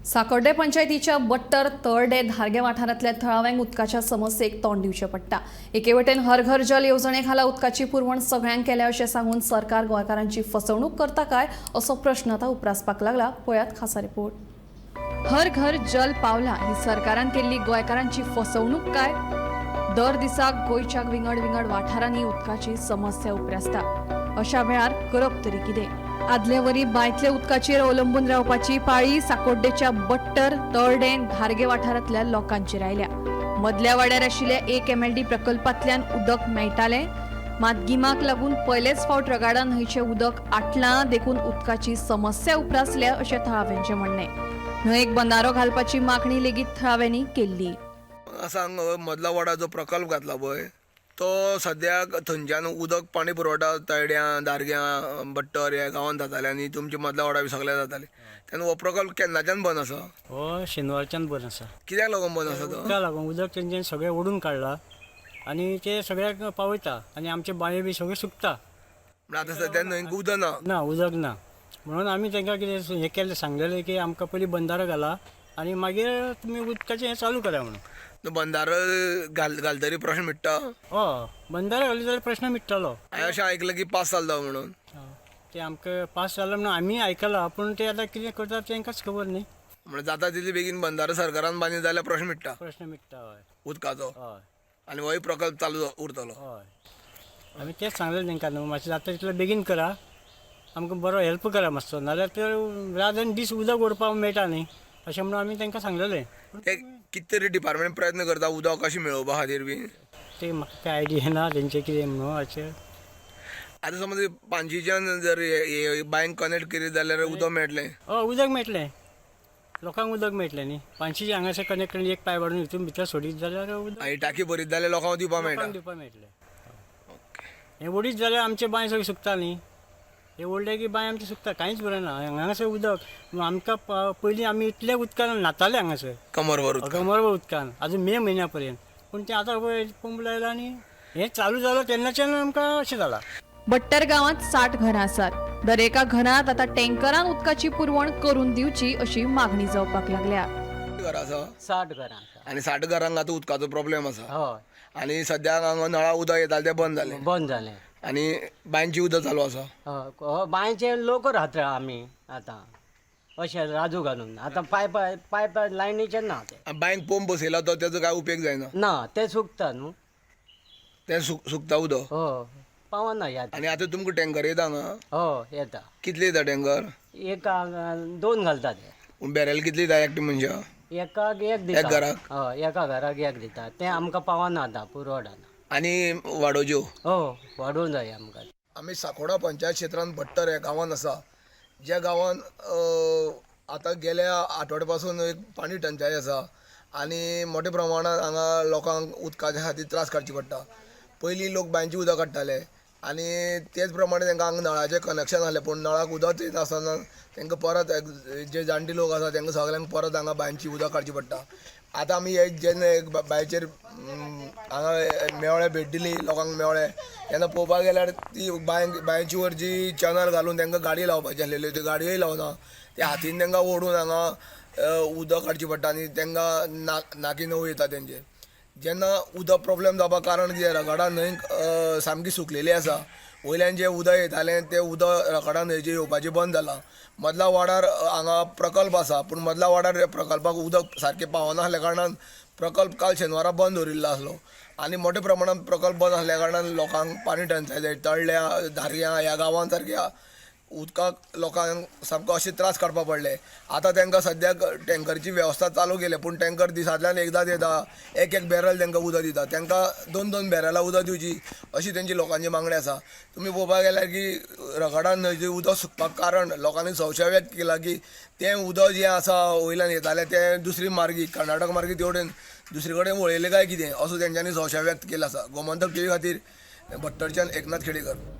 साकोड्डे पंचायतीच्या बट्टर तळडे धारगे वाठारांतल्या थळाव्यांक उदकाच्या समस्येक तोंड दिवचें पडटा. एके वटेन हर घर जल येवजणे खाला उदकाची पुरवण सगळ्यांक केल्या अशें सांगून सरकार गोंयकारांची फसवणूक करता काय असो प्रश्न आतां उप्रासपाक लागला. पळयात खासा रिपोर्ट. हर घर जल पावला ही सरकारान केल्ली गोंयकारांची फसवणूक काय? दर दिसा गोंयच्या विंगड विंगड वाठारांनी उदकाची समस्या उप्रासता. अशा वेळार करप तरी कितें? आदले वरी बांयतल्या उदकाचेर अवलंबून रावपाची पाळी साकोड्डेच्या बट्टर तळडें धारगे वाठारांतल्या लोकांचेर आयल्या. मदल्या वाड्यार आशिल्ल्या एक एमएलडी प्रकल्पांतल्यान उदक मेळटालें, मात गिमाक लागून पयलेच फावट रगाडा न्हंयचें उदक आटलां देखून उदकाची समस्या उप्रासल्या अशें थळाव्यांचें म्हणणें. न्हंयेक बंदारो घालपाची मागणी लेगीत थळाव्यांनी केल्ली. सांग, मदला वाडा जो प्रकल्प घातला पळय तो सद्याक थंयच्यान उदक पाणी पुरवठा तळड्यां दारग्यां बट्टर ह्या गांवांत जाताले आनी तुमचे मदला वाडा बी सगळे जाताले. तेन्ना हो प्रकल्प केन्नाच्यान बंद आसा? हो शेनवारच्यान बंद आसा. कित्याक लागून बंद आसा तो? उदका लागून. उदक तेंच्यानी सगळें ओडून काडला आनी ते सगळ्याक पावयता आनी आमचे बांयो बी सगळ्यो सुकता. म्हळ्यार आतां सद्या न्हंयक उदक ना. ना, उदक ना म्हणून आमी तांकां कितें हें केल्लें, सांगलेलें की आमकां पयलीं बंदारो घाला आनी मागीर तुमी उदकाचें हें चालू करा म्हणून. तो बंदारो घालतरी प्रश्न मिट्टा? हय, बंदारो घाली जाल्यार प्रश्न मिट्टलो. हांवें अशें आयकलां की पास जालो म्हणून. ते आमकां पास जालो म्हणून आमी आयकलां, पूण ते आतां कितें करतात तांकांच खबर न्ही. म्हळ्यार जाता तितले बेगीन बंदारो सरकारान बांदित जाल्यार प्रश्न मिट्टा. प्रश्न मिट्टा, हय. उदकाचो. हय. आनी होय प्रकल्प चालू उरतलो. हय, आमी तेंच सांगलें तांकां न्हू, मातशें जाता तितलें बेगीन करा, आमकां बरो हेल्प करा मातसो, नाल्यार ते रात आनी दीस उदक ओडपाक मेळटा न्ही, अशें म्हणून आमी तांकां सांगलेलें. ते कितें तरी डिपार्टमेंट प्रयत्न करता उदक कशें मेळोवपा खातीर बी? ते म्हाका कांय आयडिया ना तेंचें कितें म्हणून अशें. आतां समज पांचशीच्यान जर बांयक कनेक्ट करीत जाल्यार उदक मेळटलें? हय, उदक मेळटलें, लोकांक उदक मेळटलें न्ही. पांचशीचे हांगासर कनेक्ट करून एक पायप हाडून हितून भितर सोडीत जाल्यार उदक आनी टाकी भरीत जाल्यार लोकांक दिवपाक मेळटा. लोकांक दिवपाक मेळटलें. हें ओडीत जाल्यार आमचें बांय सगळें सुकता न्ही. हें ओडलें की बांय आमची सुकता, कांयच बरें ना हांगासर उदक. आमकां पयलीं आमी इतल्या उदकान न्हाताले हांगासर. कमरभर उदक. कमरभर उदकान अजून मे म्हयन्या पर्यंत. पूण तें आतां पळय पंप लायला आनी हें चालू जालां तेन्नाच्यान आमकां अशें जालां. बट्टर गांवांत 60 घरां आसात. दरेका घरांत आतां टँकरान उदकाची पुरवण करून दिवची अशी मागणी जावपाक लागल्या. घरां आसा? 60 घरां आसा. आनी 60 घरांक आतां उदकाचो प्रॉब्लेम आसा? हय. आनी सद्याक हांगा नळा उदक येतालें तें बंद जालें? बंद जालें. आनी बांयचें उदक चालू आसा? हय हय, बांयचे लोकर हात आमी आतां अशें राजू घालून आतां पायप पायप लायनीचेर ना ते. आनी बांयक पंप बसयला तो तेजो काय उपेग जायना? ना, ते सुकता न्हू. तें सुकता उदक? हय, पावना ह्या. आनी आतां तुमकां टँकर येता हांगा? हय, येता. कितले येता टँकर? एकाक दोन घालता ते. बॅरल कितली येता एकटे मनशा? एकाक एक दिता. एक घराक? हय, एका घराक एक दिता. तें आमकां पावना आतां, पुरवडना. आनी वाडोवच्यो? हय, वाडोवंक जाय आमकां. आमी साकोडा पंचायत क्षेत्रांत बट्टर ह्या गांवांत आसा, ज्या गांवांत आतां गेल्या आठवड्या पासून एक पाणी टंचाई आसा आनी मोठ्या प्रमाणांत हांगा लोकांक उदकाच्या खातीर त्रास काडचे पडटा. पयलीं लोक बांयचें उदक काडटाले आनी तेच प्रमाणे तांकां हांगा नळाचें कनेक्शन आसलें, पूण नळाक उदक येनासतना तांकां परत जे जाणटे लोक आसा तांकां सगल्यांक परत हांगा बांयचें उदक काडचें पडटा. आतां आमी हे जेन्ना एक बांयचेर हांगा मेवळे भेट दिली, लोकांक मेवळे तेन्ना पळोवपाक गेल्यार ती बांयची वर जी चॅनल घालून तांकां गाडी लावपाची आसलेली त्यो गाडयोय लावना. ते हातीन तांकां ओडून हांगा उदक काडचें पडटा आनी तांकां नाकी नव येता तेंचेर. जेन्ना उदक प्रॉब्लेम जावपाक कारण कितें, रगडा न्हंय सामकी सुकलेली आसा. वयल्यान जें उदक येतालें तें उदक रगडा न्हंयचें येवपाचें बंद जालां. मदल्या वाडार हांगा प्रकल्प आसा, पूण मदल्या वाडार प्रकल्पाक उदक सारकें पावना आसल्या कारणान प्रकल्प काल शेनवारा बंद दवरिल्लो आसलो आनी मोठ्या प्रमाणान प्रकल्प बंद आसल्या कारणान लोकांक पाणी टंचाय जाय. तळ्ळ्या धारयां ह्या गांवांत सारक्या उदकाक लोकांक सामको अशे त्रास काडपा पडले. आतां तांकां सद्याक टँकरची वेवस्था चालू केल्या, पूण टँकर दिसांतल्यान एकदांच येता, एक एक बॅरल तांकां उदक दिता. तांकां दोन दोन बॅरलां उदक दिवची अशी तेंची लोकांची मागणी आसा. तुमी पळोवपाक गेल्यार की रगडा न्हंयचें उदक सुकपाक कारण लोकांनी संशय व्यक्त केला की तें उदक जें आसा वयल्यान येतालें तें दुसरी मार्गी कर्नाटक मार्गी तेवटेन दुसरे कडेन वळयलें काय कितें असो तेंच्यांनी संशय व्यक्त केला आसा. गोमंतक टीव्ही खातीर भट्टरच्यान एकनाथ खेडेकर.